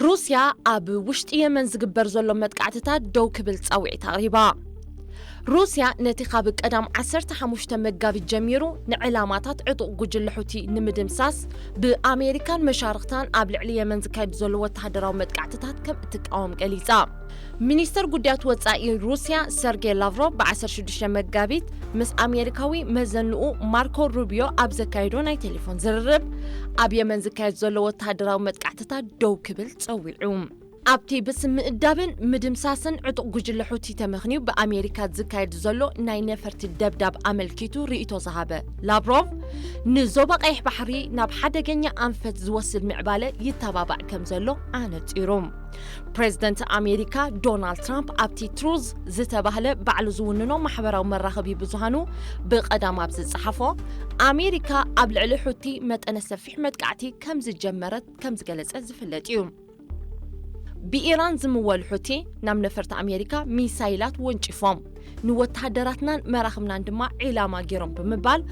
ሩስያ ኣብ ውሽጢ የመን ዝግበር ዘሎ መጥቃዕትታት ደው ክብል ጻውዒት ኣቕሪባ። ሩስያ ነቲ ካብ ቀዳም ዓሰርተ ሓሙሽተ መጋቢት ጀሚሩ ንዕላማታት ዕጡቕ ጉጅለ ሑቲ ንምድምሳስ ብኣሜሪካን መሻርኽታን ኣብ ልዕሊ የመን ዝካየድ ዘሎ ወተሃደራዊ መጥቃዕትታት ከም እትቃወም ገሊጻ። ሚኒስተር ጉዳያት ወጻኢ ሩስያ ሰርጌይ ላቭሮቭ ብ ዓሰርተ ሽዱሽተ መጋቢት ምስ ኣሜሪካዊ መዘንኡ ማርኮ ሩቢዮ ኣብ ዘካየዶ ናይ ቴሌፎን ዝርርብ፣ ኣብ የመን ዝካየድ ዘሎ ወተሃደራዊ መጥቃዕትታት ደው ክብል ጸዊዑ። ኣብቲ ብስም ምእዳብን ምድምሳስን ዕጡቕ ጉጅለ ሑቲ ተመኽንዩ ብኣሜሪካ ዝካየድ ዘሎ ናይ ነፈርቲ ደብዳብ ኣመልኪቱ ርእይቶ ዝሃበ ላቭሮቭ፣ ንዞባ ቀይሕ ባሕሪ ናብ ሓደገኛ ኣንፈት ዝወስድ ምዕባለ ይተባባዕ ከም ዘሎ ኣነጺሩ። ፕሬዝደንት ኣሜሪካ ዶናልድ ትራምፕ ኣብቲ ትሩዝ ዝተባህለ ባዕሉ ዝውንኖ ማሕበራዊ መራኸቢ ብዙሃኑ ብቐዳም ኣብ ዝጸሓፎ፣ ኣሜሪካ ኣብ ልዕሊ ሑቲ መጠነ ሰፊሕ መጥቃዕቲ ከም ዝጀመረት ከም ዝገለጸ ዝፍለጥ እዩ። ብኢራን ዝምወል ሑቲ ናብ ነፈርቲ ኣሜሪካ ሚሳይላት ወንጪፎም፣ ንወተሃደራትናን መራኽብናን ድማ ዒላማ ገይሮም ብምባል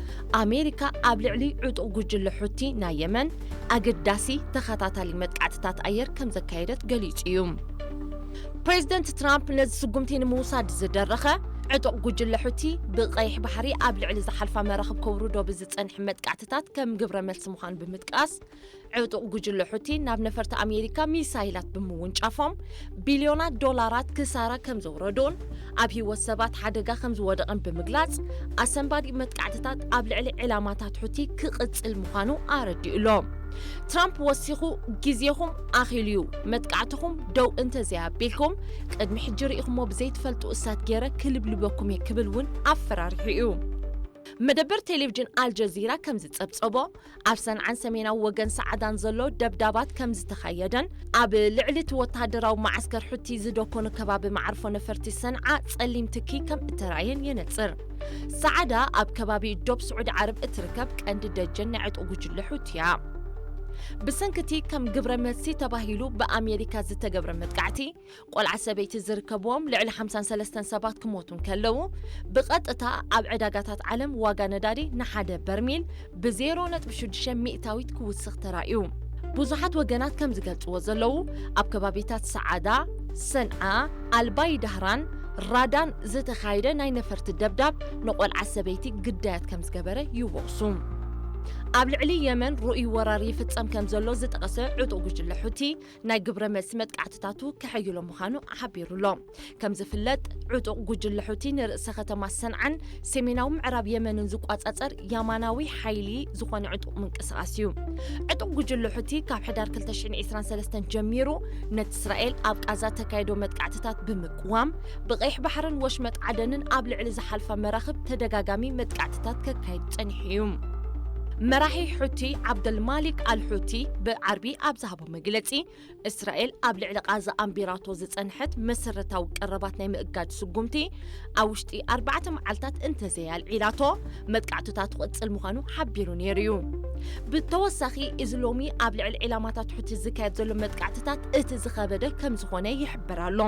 ኣሜሪካ ኣብ ልዕሊ ዕጡቕ ጉጅለ ሑቲ ናይ የመን ኣገዳሲ ተኸታታሊ መጥቃዕትታት ኣየር ከም ዘካየደት ገሊጹ እዩ። ፕሬዝደንት ትራምፕ ነዚ ስጉምቲ ንምውሳድ ዝደረኸ፣ ዕጡቕ ጉጅለ ሑቲ ብቐይሕ ባሕሪ ኣብ ልዕሊ ዝሓልፋ መራኽብ ከውርዶ ብዝጸንሐ መጥቃዕትታት ከም ግብረ መልሲ ምዃኑ ብምጥቃስ፣ ዕጡቕ ጉጅለ ሑቲ ናብ ነፈርቲ ኣሜሪካ ሚሳይላት ብምውንጫፎም ቢልዮናት ዶላራት ክሳራ ከም ዘውረዱን ኣብ ህይወት ሰባት ሓደጋ ከም ዝወደቐን ብምግላጽ፣ ኣሰንባዲ መጥቃዕትታት ኣብ ልዕሊ ዕላማታት ሑቲ ክቕጽል ምዃኑ ኣረዲኡ ኣሎ። ትራምፕ ወሲኹ፣ ግዜኹም ኣኺሉ እዩ፣ መጥቃዕትኹም ደው እንተዘይኣቢልኩም፣ ቅድሚ ሕጂ ርኢኹሞ ብዘይትፈልጡ እሳት ገይረ ክልብልበኩም እየ ክብል እውን ኣፈራሪሑ እዩ። መደበር ቴሌቪዥን ኣልጀዚራ ከም ዝጸብጸቦ፣ ኣብ ሰንዓን ሰሜናዊ ወገን ሰዓዳን ዘሎ ደብዳባት ከም ዝተኻየደን፣ ኣብ ልዕሊ እቲ ወተሃደራዊ መዓስከር ሑቲ ዝደኮነ ከባቢ መዓርፎ ነፈርቲ ሰንዓ ጸሊም ትኪ ከም እተራእየን የነጽር። ሰዓዳ ኣብ ከባቢ ዶብ ስዑዲ ዓረብ እትርከብ ቀንዲ ደጀን ናይ ዕጡቕ ጉጅለ ሑቲ እያ። ብሰንኪ እቲ ከም ግብረ መልሲ ተባሂሉ ብኣሜሪካ ዝተገብረ መጥቃዕቲ፣ ቆልዓ ሰበይቲ ዝርከብዎም ልዕሊ ሓምሳን ሰለስተን ሰባት ክሞቱ እንከለዉ፣ ብቐጥታ ኣብ ዕዳጋታት ዓለም ዋጋ ነዳዲ ንሓደ በርሚል ብዜሮ ነጥቢ ሽዱሽተ ሚእታዊት ክውስኽ ተራእዩ። ብዙሓት ወገናት ከም ዝገልጽዎ ዘለዉ፣ ኣብ ከባቢታት ሰዓዳ፣ ሰንዓ፣ ኣልባይ ዳህራን ራዳን ዝተኻየደ ናይ ነፈርቲ ደብዳብ ንቆልዓ ሰበይቲ ግዳያት ከም ዝገበረ ይወቕሱ። ኣብ ልዕሊ የመን ርኡይ ወራር ይፍጸም ከም ዘሎ ዝጠቐሰ ዕጡቕ ጉጅለ ሑቲ፣ ናይ ግብረ መልሲ መጥቃዕትታቱ ከሐይሎ ምዃኑ ሓቢሩ ኣሎ። ከም ዝፍለጥ፣ ዕጡቕ ጉጅለ ሑቲ ንርእሰ ከተማ ሰንዓን ሰሜናዊ ምዕራብ የመንን ዝቋጻጸር የማናዊ ሓይሊ ዝኾነ ዕጡቕ ምንቅስቓስ እዩ። ዕጡቕ ጉጅለ ሑቲ ካብ ሕዳር ክልተ ሽሕን ዕስራን ሰለስተን ጀሚሩ ነቲ እስራኤል ኣብ ቃዛ ተካይዶ መጥቃዕትታት ብምቅዋም፣ ብቐይሕ ባሕርን ወሽመጥ ዓደንን ኣብ ልዕሊ ዝሓልፋ መራኽብ ተደጋጋሚ መጥቃዕትታት ከካይድ ጸኒሑ እዩ። መራሒ ሑቲ ዓብደልማሊክ ኣልሑቲ ብዓርቢ ኣብ ዝሃቦ መግለጺ፣ እስራኤል ኣብ ልዕሊ ቃዛ ኣንቢራቶ ዝጸንሐት መሰረታዊ ቀረባት ናይ ምእጋድ ስጉምቲ፣ ኣብ ውሽጢ ኣርባዕተ መዓልታት እንተዘይኣልዒላቶ፣ መጥቃዕትታት ክቕጽል ምዃኑ ሓቢሩ ነይሩ እዩ። ብተወሳኺ፣ እዚ ሎሚ ኣብ ልዕሊ ዒላማታት ሑቲ ዝካየድ ዘሎ መጥቃዕትታት እቲ ዝኸበደ ከም ዝኾነ ይሕበር ኣሎ።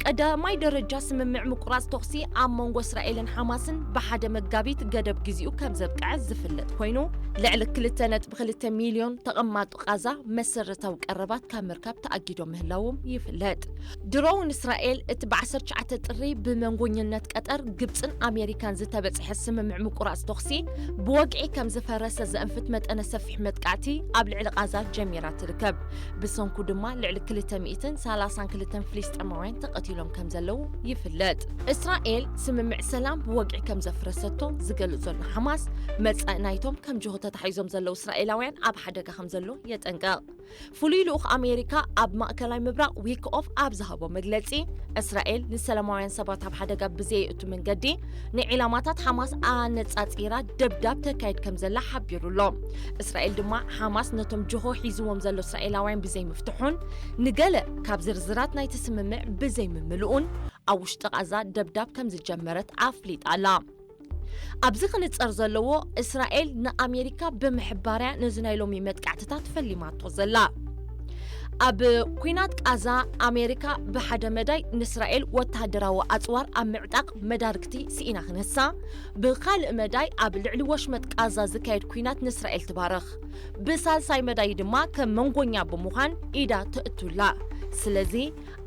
ቀዳማይ ደረጃ ስምምዕ ምቁራጽ ተኹሲ ኣብ መንጎ እስራኤልን ሓማስን ብሓደ መጋቢት ገደብ ግዜኡ ከም ዘብቅዐ ዝፍለጥ ኮይኑ፣ ልዕሊ ክልተ ነጥቢ ክልተ ሚልዮን ተቐማጦ ቃዛ መሰረታዊ ቀረባት ካብ ምርካብ ተኣጊዶ ምህላዎም ይፍለጥ። ድሮ እውን እስራኤል እቲ ብ ዓሰርተ ትሽዓተ ጥሪ ብመንጎኝነት ቀጠር፣ ግብጽን ኣሜሪካን ዝተበጽሐ ስምምዕ ምቁራጽ ተኹሲ ብወግዒ ከም ዝፈረሰ ዘእንፍት መጠነ ሰፊሕ መጥቃዕቲ ኣብ ልዕሊ ቃዛ ጀሚራ ትርከብ። ብሰንኩ ድማ ልዕሊ ክልተ ሚእትን ሰላሳን ክልተን ፍልስጤማውያን ተቐቲሎም ከም ዘለዉ ይፍለጥ። እስራኤል ስምምዕ ሰላም ብወግዒ ከም ዘፍረሰቶ ዝገልጽ ዘሎ ሓማስ፣ መጻኢ ናይቶም ከም ጅሆ ተታሒዞም ዘለዉ እስራኤላውያን ኣብ ሓደጋ ከም ዘሎ የጠንቅቕ። ፍሉይ ልኡኽ ኣሜሪካ ኣብ ማእከላይ ምብራቕ ዊክ ኦፍ ኣብ ዝሃቦ መግለጺ፣ እስራኤል ንሰላማውያን ሰባት ኣብ ሓደጋ ብዘየእቱ መንገዲ ንዒላማታት ሓማስ ኣነጻጺራ ደብዳብ ተካይድ ከም ዘላ ሓቢሩ ኣሎ። እስራኤል ድማ ሓማስ ነቶም ጅሆ ሒዝዎም ዘሎ እስራኤላውያን ብዘይምፍትሑን ንገለ ካብ ዝርዝራት ናይቲ ስምምዕ ብዘይምምልኡን ኣብ ውሽጢ ቃዛ ደብዳብ ከም ዝጀመረት ኣፍሊጣ ኣላ። ኣብዚ ክንጸር ዘለዎ፣ እስራኤል ንኣሜሪካ ብምሕባርያ ነዚ ናይ ሎሚ መጥቃዕትታት ፈሊማቶ ዘላ። ኣብ ኲናት ቃዛ ኣሜሪካ ብሓደ መዳይ ንእስራኤል ወተሃደራዊ ኣጽዋር ኣብ ምዕጣቕ መዳርግቲ ስኢና ክነሳ፣ ብኻልእ መዳይ ኣብ ልዕሊ ወሽመጥ ቃዛ ዝካየድ ኲናት ንእስራኤል ትባርኽ፣ ብሳልሳይ መዳይ ድማ ከም መንጎኛ ብምዃን ኢዳ ተእቱላ። ስለዚ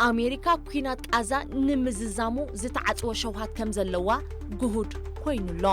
ኣሜሪካ ኲናት ቃዛ ንምዝዛሙ ዝተዓጽወ ሸውሃት ከም ዘለዋ ግሁድ ኮይኑ ኣሎ።